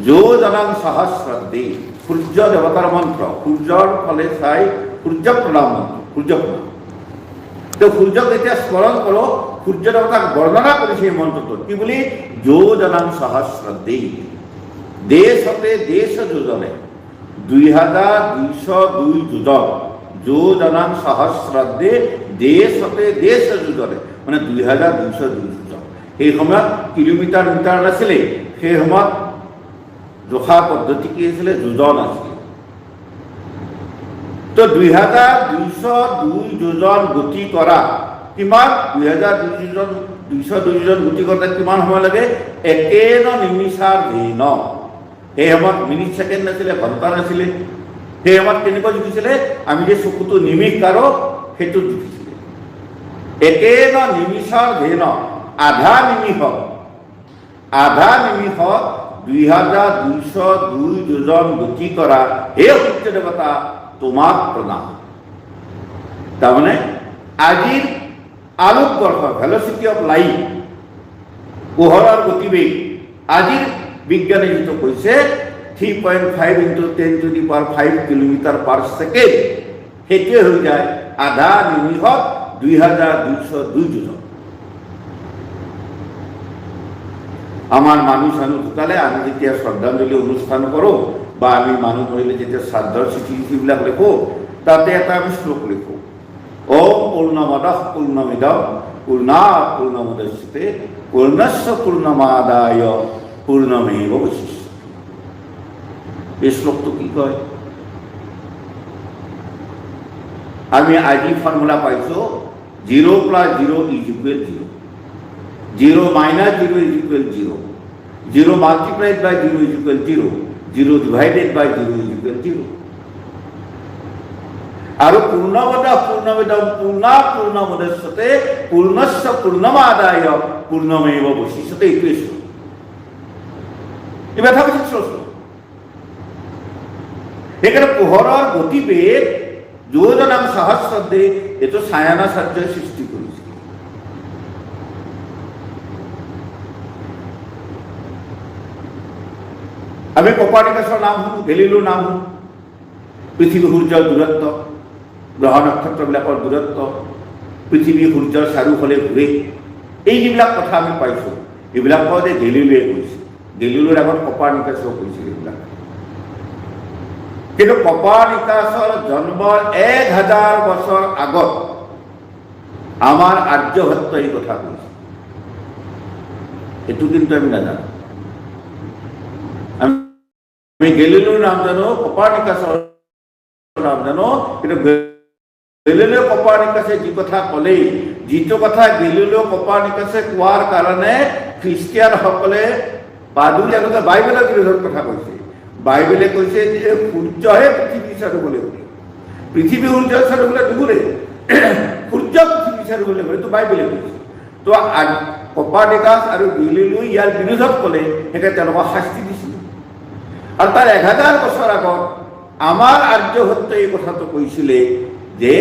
যোজনং সহস্ৰাব্দে, সূৰ্য দেৱতাৰ মন্ত্ৰ, সূৰ্যৰ ফালে চাই সূৰ্য প্ৰণাম মন্ত্ৰ, সূৰ্য প্ৰণাম। তো সূৰ্যক যেতিয়া স্মৰণ কৰোঁ, সূৰ্য দেৱতাক বৰ্ণনা কৰিছে এই মন্ত্ৰটোত কি বুলি? যোজনং সহস্ৰাব্দে দেশতে দেশ যোজনে, 2202 যোজন, যোজনং সহস্ৰাব্দে দেশতে দেশ যোজনে, মানে 2202 যোজন। সেই সময়ত কিলোমিটাৰ মিটাৰ নাছিলে, সেই সময়ত জোখা পদ্ধতি কি আছিলে? যোজন আছিলে। তো 2202 যোজন গতি কৰা কিমান? 2202 যোজন, 202 যোজন গতি কৰোঁতে কিমান সময় লাগে? একেন নিমিষাৰ্ধেন। সেই সময়ত মিনিট ছেকেণ্ড নাছিলে, ঘণ্টা নাছিলে। সেই সময়ত কেনেকুৱা জুখিছিলে? আমি যে চকুটো নিমিষ কাঢ়ো, সেইটোত জুখিছিলে। একেন নিমিষাৰ্ধেন, আধা নিমিষত, আধা নিমিষত 2202 যোজন গতি কৰা হে সূৰ্য দেৱতা, তোমাক প্ৰণাম। তাৰমানে আজিৰ আলোকবৰ্ষ, ভেলচিটি অফ লাইট, পোহৰৰ গতিবেগ, আজিৰ বিজ্ঞানে যিটো কৈছে 3.5 into 10 to the power 5 kilometre per second, সেইটোৱে হৈ যায় আধা নিমিষত 2202 যোজন। আমাৰ মানুহ চানুহ ঢুকালে আমি যেতিয়া শ্ৰদ্ধাঞ্জলি অনুষ্ঠান কৰোঁ বা আমি মানুহ মৰিলে যেতিয়া শ্ৰাদ্ধৰ চিঠি চিঠিবিলাক লিখোঁ, তাতে এটা আমি শ্লোক লিখোঁ, ওম পূৰ্ণমদঃ পূৰ্ণমিদং পূৰ্ণাৎ পূৰ্ণমুদচ্যতে পূৰ্ণস্য পূৰ্ণমাদায় পূৰ্ণমেৱ অৱশিষ্যতে। এই শ্লোকটো কি কয়? আমি আজি ফৰ্মুলা পাইছোঁ 0 plus 0 is equal 0, 0 minus 0 is equal 0, 0 multiplied by 0 is equal 0, 0 divided by 0 is equal 0। আৰু পূৰ্ণমদ পূৰ্ণমিদং পূৰ্ণাৎ পূৰ্ণমুদচ্যতে পূৰ্ণস্য পূৰ্ণমাদায় পূৰ্ণমেৱ অৱশিষ্যতে, এইটোৱে শ্লোক। এই মেথামেটিক্সৰ শ্লোক। সেইকাৰণে পোহৰৰ গতিবেগ যোজনং সহস্ৰাব্দে, এইটো সায়ণাচাৰ্যই সৃষ্টি কৰিছিল। আমি কপাৰনিকাছৰ নাম শুনো, গেলিলোৰ নাম শুনো, পৃথিৱী সূৰ্যৰ দূৰত্ব, গ্ৰহ নক্ষত্ৰবিলাকৰ দূৰত্ব, পৃথিৱী সূৰ্যৰ চাৰিওফালে ঘূৰে, এই যিবিলাক কথা আমি পাইছোঁ, এইবিলাক কওঁ যে গেলিলোৱে কৈছে। গেলিলোৰ আগত কপাৰনিকাছেও কৈছিল এইবিলাক। কিন্তু কপাৰনিকাছৰ জন্মৰ 1000 বছৰ আগত আমাৰ আৰ্যভট্ট এই কথা কৈছে, সেইটো কিন্তু আমি নাজানো। আমি গেলিলোৰ নাম জানো, কপাৰনিকাছৰ নাম জানো, কিন্তু গেলিলিও কপাৰনিকাছে যি কথা ক'লেই, যিটো কথা গেলিলিও কপাৰনিকাছে কোৱাৰ কাৰণে খ্ৰীষ্টিয়ানসকলে পাদুৰী তেওঁলোকে বাইবেলৰ বিৰোধৰ কথা কৈছে। বাইবেলে কৈছে যে সূৰ্যহে পৃথিৱীৰ চাৰিওফালে ঘূৰে, পৃথিৱী সূৰ্যৰ চাৰিওফালে নুঘূৰে, সূৰ্য পৃথিৱীৰ চাৰিওফালে ঘূৰে, এইটো বাইবেলে কৈছে। তো কপাৰনিকাছ আৰু গেলিলিও ইয়াৰ বিৰোধত ক'লে, সেইকাৰণে তেওঁলোকক শাস্তি দিছিল। আৰু তাৰ 1000 বছৰ আগত আমাৰ আৰ্যভট্টই এই কথাটো কৈছিলে যে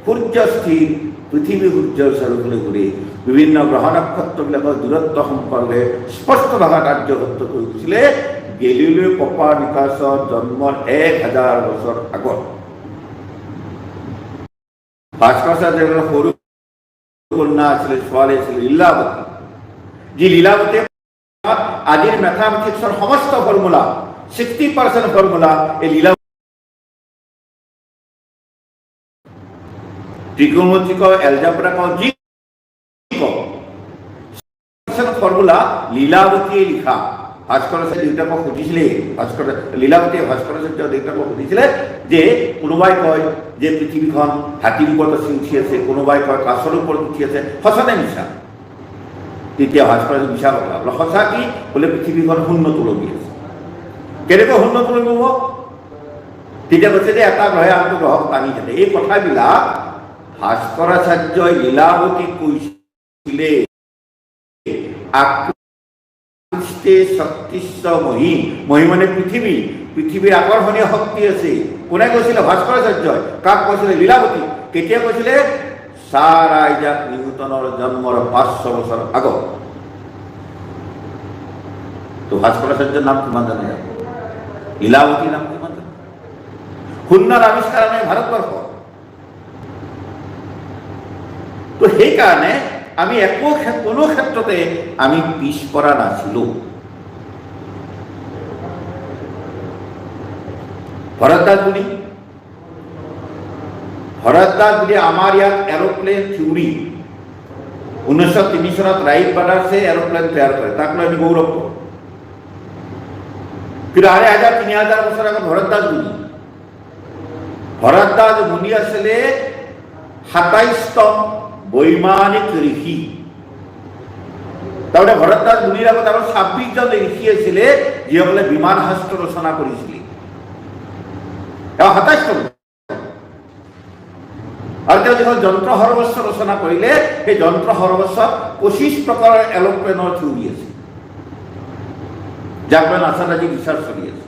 সূৰ্য স্থিৰ, পৃথিৱী সূৰ্যৰ চাৰিওফালে ঘূৰে। বিভিন্ন গ্ৰহ নক্ষত্ৰবিলাকৰ দূৰত্ব সম্পৰ্কে স্পষ্ট ভাষাত আৰ্যভট্ট কৈ গৈছিলে গেলিলিও কপাৰনিকাছৰ জন্মৰ 1000 বছৰ আগত। ভাস্কৰাচাৰ্যৰ সৰু কন্যা আছিলে, ছোৱালী আছিলে লীলাৱতী, যি লীলাৱতীয়ে আজিৰ মেথামেটিক্সৰ সমস্ত ফৰ্মুলা, 60% ফৰ্মুলা এই লীলা। ত্ৰিকোণমিতি কওঁ, এলজাব্ৰা কওঁ, যি কওঁ, ফৰ্মুলা লীলাৱতীয়ে লিখা। ভাস্কৰাচাৰ্য দেউতাকক সুধিছিলে, ভাস্কৰ লীলাৱতীয়ে ভাস্কৰাচাৰ্য দেউতাকক সুধিছিলে যে কোনোবাই কয় যে পৃথিৱীখন হাতীৰ ওপৰত আছে, উঠি আছে, কোনোবাই কয় কাছৰ ওপৰত উঠি আছে, সঁচা নে মিছা? তেতিয়া ভাস্কৰাচাৰ্য মিছা কথা। বোলে সঁচা কি? বোলে পৃথিৱীখন শূন্যত ওলমি আছে। কেনেকৈ শূন্যত ওলমিব? তেতিয়া কৈছে যে এটা গ্ৰহে আনটো গ্ৰহক টানি থাকে। এই কথাবিলাক ভাস্কৰাচাৰ্যই লীলাৱতীক কৈছিলে। আকৃষ্টে শক্তিশ্চ মহী, মহী মানে পৃথিৱী, পৃথিৱীৰ আকৰ্ষণীয় শক্তি আছে। কোনে কৈছিলে? ভাস্কৰাচাৰ্যই। কাক কৈছিলে? লীলাৱতী। কেতিয়া কৈছিলে? ছাৰ আইজাক নিউটনৰ জন্মৰ 500 বছৰ আগত। তো ভাস্কৰাচাৰ্যৰ নাম কিমান জানে? লীলাৱতীৰ নাম কিমান জানে? শূন্যৰ আৱিষ্কাৰ নাই ভাৰতবৰ্ষ। তো সেইকাৰণে আমি একো কোনো ক্ষেত্ৰতে আমি পিছপৰা নাছিলোঁ। ভৰদ্বাজ মুনি, ভৰদ্বাজ বুলি আমাৰ ইয়াত এৰোপ্লেন থিউৰি 1903 চনত ৰাইট ব্ৰাদাৰ্ছে এৰোপ্লেন তৈয়াৰ কৰে, তাক লৈ আমি গৌৰৱ কৰোঁ। কিন্তু 2500 3000 বছৰ আগত ভৰদ্বাজ মুনি, ভৰদ্বাজ মুনি আছিলে 27তম বৈমানিক ঋষি। তাৰমানে ভৰদ্বাজ মুনিৰ আগত আৰু 26জন ঋষি আছিলে, যিসকলে বিমান শাস্ত্ৰ ৰচনা কৰিছিলে। 27তম। আৰু তেওঁ যিখন যন্ত্ৰ সৰ্বস্ব ৰচনা কৰিলে, সেই যন্ত্ৰ সৰ্বস্বত 25 প্ৰকাৰৰ এৰোপ্লেনৰ থিউৰি আছে, যাক লৈ নাছাত আজি ৰিচাৰ্চ চলি আছে।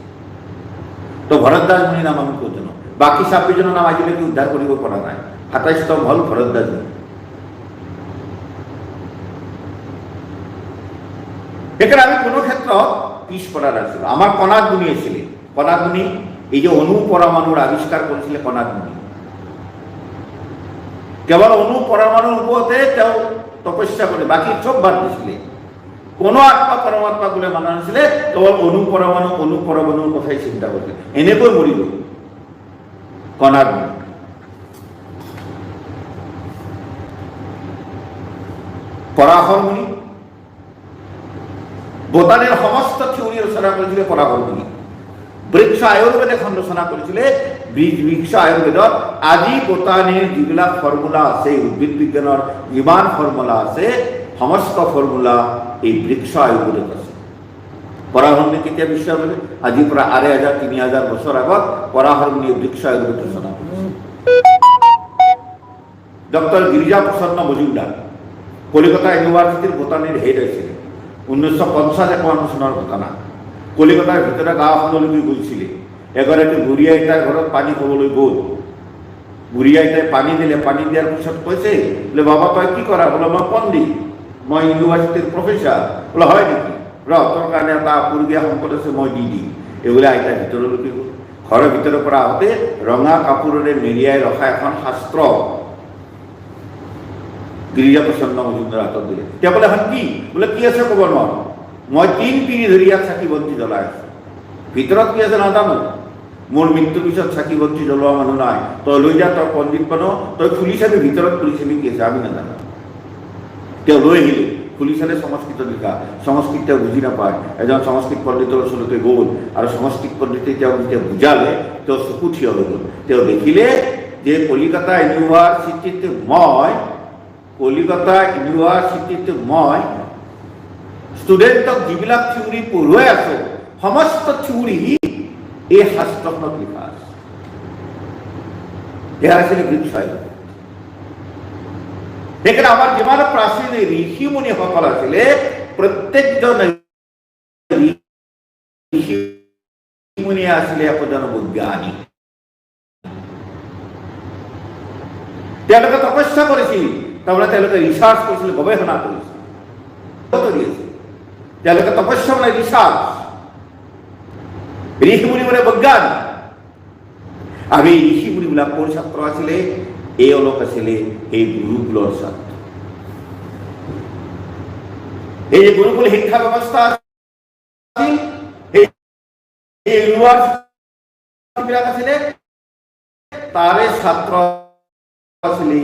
তো ভৰদ্বাজ মুনিৰ নাম আমি ক'ত জানো? বাকী 26জনৰ নাম আজিলৈকে উদ্ধাৰ কৰিব পৰা নাই। 27তম হ'ল ভৰদ্বাজ মুনি। সেইকাৰণে আমি কোনো ক্ষেত্ৰত পিছ পৰা নাছিলোঁ। আমাৰ কণাদ মুনি আছিলে। কণাদ মুনি এই যে অণু পৰমাণুৰ আৱিষ্কাৰ কৰিছিলে কণাদ মুনি, কেৱল অণু পৰমাণুৰ ওপৰতে তেওঁ তপস্যা কৰি বাকী চব বাদ দিছিলে। কোনো আত্মা পৰমাত্মা বোলে মানা নাছিলে, কেৱল অণু পৰমাণু, অণু পৰমাণুৰ কথাই চিন্তা কৰিছিলে। এনেকৈ মৰিব কণাদ মুনি। পৰাশৰ মুনি বোটানিৰ সমস্ত থিওৰি ৰচনা কৰিছিলে পৰাশৰ মুনি। বৃক্ষ আয়ুৰ্বেদ এখন ৰচনা কৰিছিলে। বৃক্ষ আয়ুৰ্বেদত আজি বোটানিৰ যিবিলাক ফৰ্মুলা আছে, উদ্ভিদ বিজ্ঞানৰ যিমান ফৰ্মুলা আছে, সমস্ত ফৰ্মুলা এই বৃক্ষ আয়ুৰ্বেদত আছে। পৰাশৰ মুনি কেতিয়া বিশ্বাস কৰিলে? আজিৰ পৰা 2500 3000 বছৰ আগত পৰাশৰ মুনিয়ে বৃক্ষ আয়ুৰ্বেদ ৰচনা কৰিছে। ডক্টৰ গিৰিজা প্ৰসন্ন মজুমদাৰ কলিকতা ইউনিভাৰ্চিটিৰ বোটানিৰ হেড আছিলে। 1950-51 চনৰ ঘটনা। কলিকতাৰ ভিতৰে গাঁও এখনলৈকে গৈছিলে। এগৰাকী বুঢ়ী আইতাৰ ঘৰত পানী খাবলৈ গ'ল। বুঢ়ী আইতাই পানী দিলে। পানী দিয়াৰ পিছত কৈছে, বোলে বাবা তই কি কৰা? বোলে মই পণ্ডিত, মই ইউনিভাৰ্চিটিৰ প্ৰফেচাৰ। বোলে হয় নেকি? ৰ, তোৰ কাৰণে এটা আপুৰুগীয়া সম্পদ আছে, মই দি দিম। এইবোলে আইতাৰ ভিতৰলৈকে গ'ল। ঘৰৰ ভিতৰৰ পৰা আহোঁতে ৰঙা কাপোৰেৰে মেৰিয়াই ৰখা এখন শাস্ত্ৰ গিৰিজা প্ৰসন্ন মজুমদাৰ হাতত দিলে। তেওঁ বোলে এখন কি? বোলে কি আছে ক'ব নোৱাৰো, মই 3 পিঢ়ি ধৰি ইয়াত চাকি বন্তি জ্বলাই আছো, ভিতৰত কি আছে নাজানো, মোৰ মৃত্যুৰ পিছত চাকি বন্তি জ্বলোৱা মানুহ নাই, তই লৈ যা, তই পণ্ডিত মানুহ, তই খুলি চাবি, ভিতৰত খুলি চাবি কি আছে আমি নাজানো। তেওঁ লৈ আহিলে, খুলি চালে সংস্কৃতত লিখা, সংস্কৃত তেওঁ বুজি নাপায়। এজন সংস্কৃত পণ্ডিতৰ ওচৰলৈ গ'ল আৰু সংস্কৃত পণ্ডিতে তেওঁক যেতিয়া বুজালে, তেওঁ চকু থিয় হৈ গ'ল। তেওঁ দেখিলে যে কলিকতা ইউনিভাৰ্চিটিত মই ষ্টুডেণ্টক যিবিলাক থিয়ৰী পঢ়ুৱাই আছোঁ, সমস্ত থিয়ৰী এই শাস্ত্ৰখনত লিখা আছে। এয়া আছিলে বৃক্ষ আয়ুৰ্বেদ। সেইকাৰণে আমাৰ যিমান প্ৰাচীন ঋষি মুনিসকল আছিলে, প্ৰত্যেকজন ঋষি মুনি আছিলে একোজন বৈজ্ঞানিক। তেওঁলোকে তপস্যা কৰিছিল, তাৰমানে তেওঁলোকে ৰিচাৰ্চ কৰিছিল, গৱেষণা কৰিছিল। তেওঁলোকে তপস্যা মানে ৰিচাৰ্চ, ঋষি মুনি মানে বৈজ্ঞানিক। আৰু এই ঋষি মুনিবিলাক ক'ৰ ছাত্ৰ আছিলে? এই অলপ আছিলে সেই গুৰুকুলৰ ছাত্ৰ। এই যে গুৰুকুল শিক্ষা ব্যৱস্থা আছিল, সেই ইউনিভাৰ্চিটিবিলাক আছিলে, তাৰে ছাত্ৰ আছিলে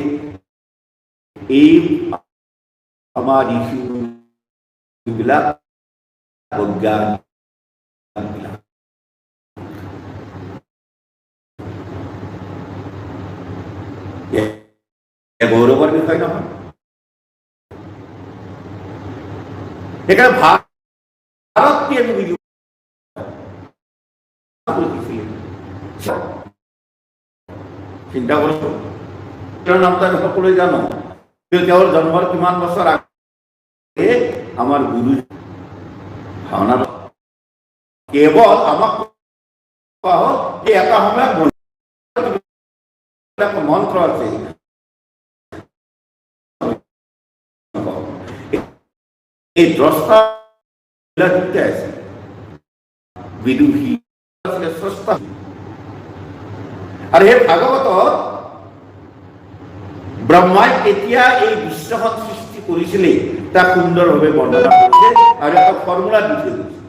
এই আমাৰ ঋষিবিলাক, বৈজ্ঞানিকবিলাক। গৌৰৱৰ বিষয় নহয়। সেইকাৰণে ভাৰত কি আমি বুজিব চিন্তা কৰিছো। তেওঁৰ নামটো আমি সকলোৱে জানো। তেওঁৰ জন্মৰ কিমান বছৰ আগে আমাৰ গুৰু ভাওনা কেৱল আমাক কোৱা হ'ল যে এটা সময়ত মন্ত্ৰ আছে, এই দ্ৰষ্টা আছে, বিদুষী আছিলে, স্ৰষ্টা। আৰু সেই ভাগৱতত ব্ৰহ্মাই কেতিয়া এই বিশ্বখন সৃষ্টি কৰিছিলে তাক সুন্দৰভাৱে বৰ্ণনা কৰিছে আৰু এটা ফৰ্মুলা দি থৈ গৈছে।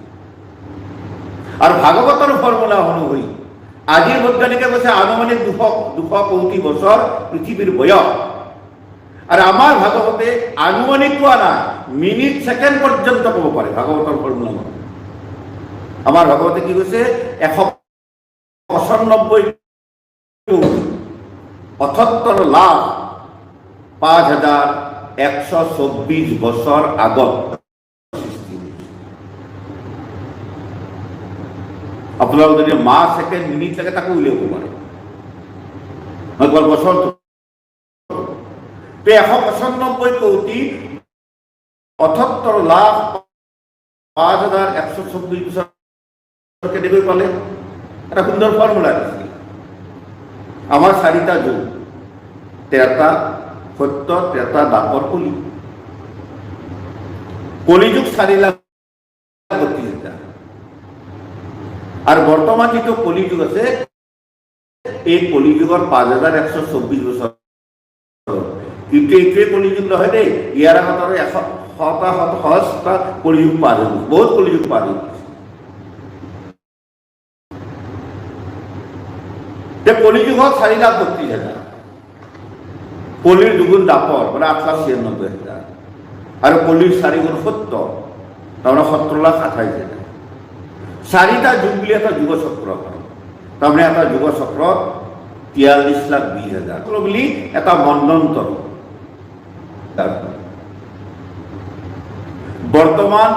আৰু ভাগৱতৰ ফৰ্মুলা অনুসৰি আজিৰ বৈজ্ঞানিকে কৈছে আনুমানিক 200 কোটি বছৰ পৃথিৱীৰ বয়স। আৰু আমাৰ ভাগৱতে আনুমানিক কোৱা নাই, মিনিট ছেকেণ্ড পৰ্যন্ত ক'ব পাৰে ভাগৱতৰ ফৰ্মুলা মতে। আমাৰ ভাগৱতে কি কৈছে? 195 কোটি 78 লাখ 5124 বছৰ আগত সৃষ্টি হৈছে। আপোনালোক যদি মাহ, ছেকেণ্ড, মিনিট লাগে, তাকো উলিয়াব পাৰে। মই কোৱাৰ বছৰটো 195 কোটি 78 লাখ 5124 বছৰ কেনেকৈ পালে? এটা সুন্দৰ ফৰ্মুলা দিছিল। আমাৰ চাৰিটা যুগ, ত্ৰেতা, সত্য, ত্ৰেতা, দ্বাপৰ, কলি। কলিযুগ 4,32,000। আৰু বৰ্তমান যিটো কলিযুগ আছে, এই কলিযুগৰ 5124 বছৰ। কিন্তু এইটোৱে কলিযুগ নহয় দেই, ইয়াৰ আগত আৰু এশ শতা শত সহস্ৰটা কলিযুগ পাৰ হৈ গৈছে, বহুত কলিযুগ পাৰ হৈ গৈছে। কলিযুগত 4,32,000, কলিৰ দুগুণ দ্বাপৰ, মানে 8,96,000, আৰু কলিৰ চাৰিগুণ সত্য, তাৰমানে 17,28,000। চাৰিটা যুগ বুলি এটা যুগ চক্ৰ হয়। তাৰমানে এটা যুগ চক্ৰত 43,20,000 বুলি এটা মন্বন্তৰ। বৰ্তমান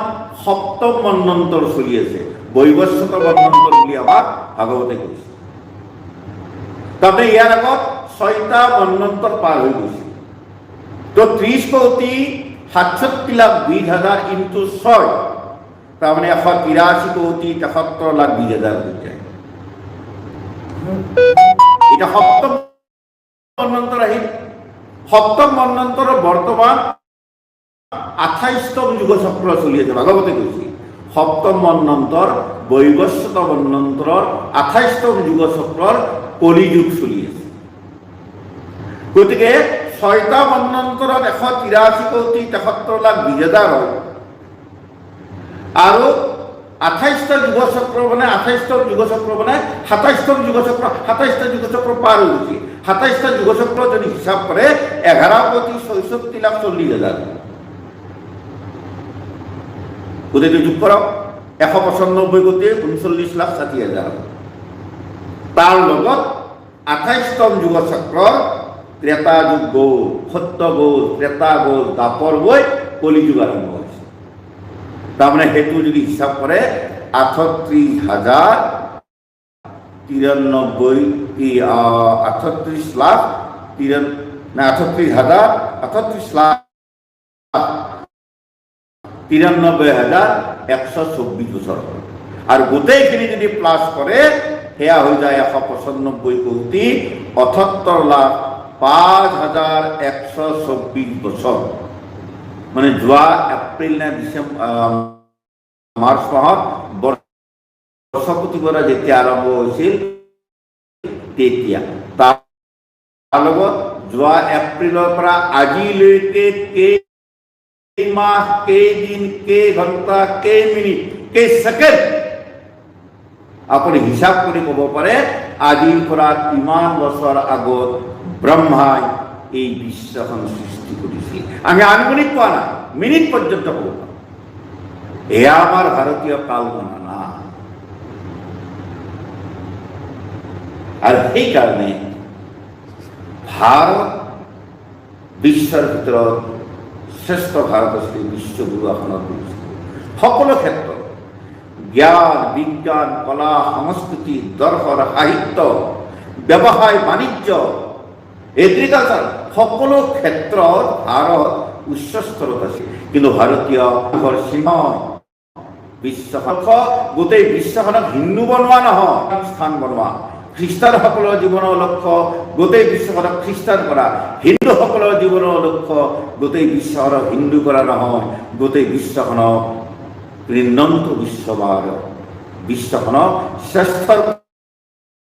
সপ্তম মন্বন্তৰ চলি আছে, বৈবস্বত মন্বন্তৰ বুলি আমাক ভাগৱতে কৈছে। তাৰমানে ইয়াৰ আগত ছয়টা মন্বন্তৰ পাৰ হৈ গৈছে। তো 30 কোটি 67 লাখ 20 হাজাৰ ইণ্টু ছয়, তাৰমানে 183 কোটি 73 লাখ 20 হাজাৰ হৈ যায়। এতিয়া সপ্তম মন্বন্তৰ আহিল। সপ্তম মন্বন্তৰৰ বৰ্তমান 28তম যুগ চক্ৰ চলি আছে। ভাগৱতে কৈছে, সপ্তম মন্বন্তৰ, বৈবস্বত মন্বন্তৰৰ 28তম যুগ চক্ৰৰ কলিযুগ চলি আছে। গতিকে ছয়টা মন্বন্তৰত 183 কোটি 73 লাখ 20 হাজাৰ হয় আৰু 28টা যুগ চক্ৰ মানে 28তম যুগ চক্ৰ, মানে 27তম যুগ চক্ৰ, 27টা যুগ চক্ৰ পাৰ হৈ গৈছে। 27টা যুগ চক্ৰ যদি হিচাপ কৰে, 11 কোটি 66 লাখ 40 হাজাৰ। গোটেইটো যোগ কৰক, 195 কোটি 39 লাখ 60 হাজাৰ। তাৰ লগত 28তম যুগ চক্ৰৰ ত্ৰেতা যুগ গ'ল, সত্য গ'ল, ত্ৰেতা গ'ল, দ্বাপৰ গৈ কলিযুগ আৰম্ভ হৈছে। তাৰমানে সেইটো যদি হিচাপ কৰে, 38 হাজাৰ 93 কি 38 লাখ নাই, 38 হাজাৰ, 38 লাখ 93 হাজাৰ 124 বছৰ হ'ল। আৰু গোটেইখিনি যদি প্লাছ কৰে, সেয়া হৈ যায় 195 কোটি 78 লাখ 5124 বছৰ। মানে যোৱা এপ্ৰিল নে ডিচেম্বৰ, মাৰ্চ মাহত বৰ্ষপতি কৰা যেতিয়া আৰম্ভ হৈছিল তেতিয়া, তাৰ লগত যোৱা এপ্ৰিলৰ পৰা আজিলৈকে কেইমাহ, কেইদিন, কেই ঘণ্টা, কেই মিনিট, কেই ছেকেণ্ড আপুনি হিচাপ কৰি ক'ব পাৰে, আজিৰ পৰা কিমান বছৰ আগত ব্ৰহ্মাই এই বিশ্বখন সৃষ্টি কৰিছিল। আমি আনুমানিক কোৱা নাই, মিনিট পৰ্যন্ত ক'ব পাৰোঁ। এয়া আমাৰ ভাৰতীয় কাল গণনা। আৰু সেইকাৰণে ভাৰত বিশ্বৰ ভিতৰত শ্ৰেষ্ঠ। ভাৰত আছিল বিশ্বগুৰু আসনত বহিছিল সকলো ক্ষেত্ৰত, জ্ঞান, বিজ্ঞান, কলা, সংস্কৃতি, দৰ্শন, সাহিত্য, ব্যৱসায়, বাণিজ্য, এগ্ৰিকালচাৰ, সকলো ক্ষেত্ৰত ভাৰত উচ্চ স্তৰত আছিল। কিন্তু ভাৰতীয় সিংহ বিশ্বখন, গোটেই বিশ্বখনক হিন্দু বনোৱা নহয়, স্থান বনোৱা। খ্ৰীষ্টানসকলৰ জীৱনৰ লক্ষ্য গোটেই বিশ্বখনক খ্ৰীষ্টান কৰা। হিন্দুসকলৰ জীৱনৰ লক্ষ্য গোটেই বিশ্বখনক হিন্দু কৰা নহয়, গোটেই বিশ্বখনক কৃণন্ত বিশ্ববাৰ, বিশ্বখনক শ্ৰেষ্ঠৰ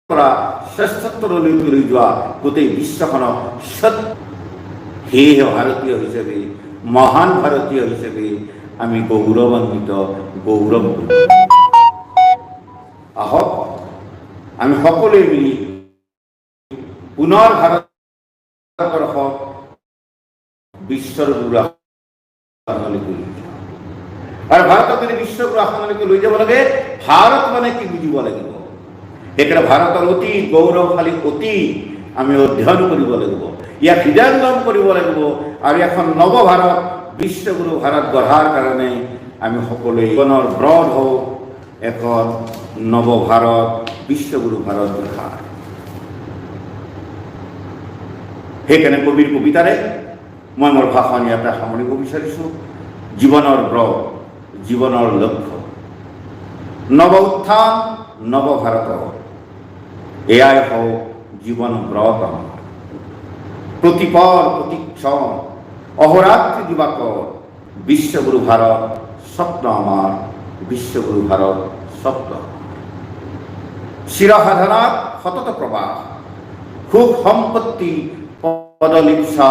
পৰা শ্ৰেষ্ঠত্বলৈ লৈ যোৱা, গোটেই বিশ্বখনক সৎ। সেয়েহে ভাৰতীয় হিচাপে, মহান ভাৰতীয় হিচাপে আমি গৌৰৱান্বিত, গৌৰৱ কৰোঁ। আহক, আমি সকলোৱে মিলি পুনৰ ভাৰতবৰ্ষক বিশ্বৰ গুৰু আসনলৈকে লৈ যাওঁ। আৰু ভাৰতক যদি বিশ্বগুৰু আসনলৈকে লৈ যাব লাগে, ভাৰত মানে কি বুজিব লাগিব। সেইকাৰণে ভাৰতৰ অতি গৌৰৱশালী অতীত আমি অধ্যয়ন কৰিব লাগিব, ইয়াক হৃদয়ংগম কৰিব লাগিব আৰু এখন নৱ ভাৰত, বিশ্বগুৰু ভাৰত গঢ়াৰ কাৰণে আমি সকলোৱে জীৱনৰ ব্ৰত হওক এখন নৱ ভাৰত, বিশ্বগুৰু ভাৰত গঢ়াৰ। সেইকাৰণে কবিৰ কবিতাৰে মই মোৰ ভাষণ ইয়াতে সামৰিব বিচাৰিছোঁ। জীৱনৰ ব্ৰত, জীৱনৰ লক্ষ্য, নৱ উত্থান নৱ ভাৰতৰ, এয়াই হওক জীৱন ব্ৰত আমাৰ। প্ৰতিপল প্ৰতিক্ষণ অহৰাত্ৰি দিবাকৰ, বিশ্বগুৰু ভাৰত স্বপ্ন আমাৰ, বিশ্বগুৰু ভাৰত স্বপ্ন। চিৰসাধনাত সতত প্ৰবাহ, সুখ সম্পত্তি পদলিপ্সা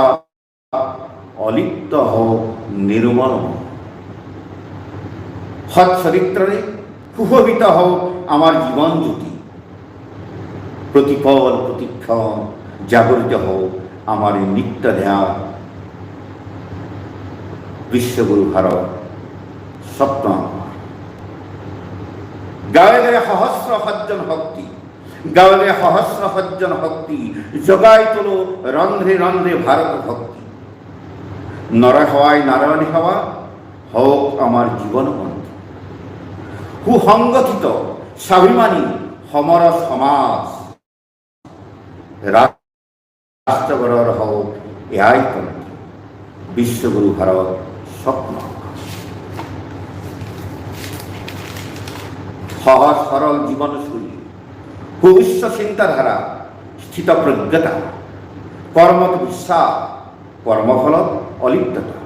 অলিপ্ত হওক নিৰ্মল। সৎ চৰিত্ৰৰে সুশোভিত হওক আমাৰ জীৱন জ্যোতি। প্ৰতিপল প্ৰতিক্ষণ জাগৰিত হওক আমাৰ এই নিত্য ধ্যান, বিশ্বগুৰু ভাৰত স্বপ্ন আমাৰ। গাঁৱে গাঁৱে সহস্ৰ সজ্জন শক্তি, গাঁৱে গাঁৱে সহস্ৰ সজ্জন শক্তি জগাই তোলো ৰন্ধ্ৰে ৰন্ধ্ৰে ভাৰত ভক্তি। নৰসেৱাই নাৰায়ণ সেৱা হওক আমাৰ জীৱন মন্ত্ৰ। সুসংগঠিত স্বাভিমানী সমৰ সমাজ ৰাষ্ট্ৰগঢ়ৰ হওক এয়াই তন্ত্ৰ, বিশ্বগুৰু ভাৰত স্বপ্ন। সহজ সৰল জীৱনশৈলী, সুউচ্চ চিন্তাধাৰা, স্থিত প্ৰজ্ঞতা, কৰ্মত বিশ্বাস, কৰ্মফলত অলিপ্ততা,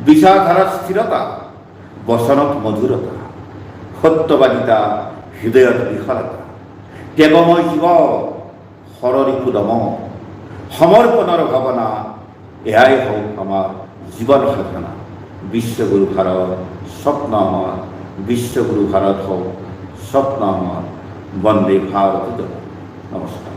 বিচাৰধাৰাত স্থিৰতা, বচনত মধুৰতা, সত্যবাদিতা, হৃদয়ত বিশালতা, ত্যাগময় জীৱন, সৰৰিপু দমন, সমৰ্পণৰ ভাৱনা, এয়াই হওক আমাৰ জীৱন সাধনা। বিশ্বগুৰু ভাৰত স্বপ্ন আমাৰ, বিশ্বগুৰু ভাৰত হওক স্বপ্ন আমাৰ। বন্দে ভাৰত জয়। নমস্কাৰ।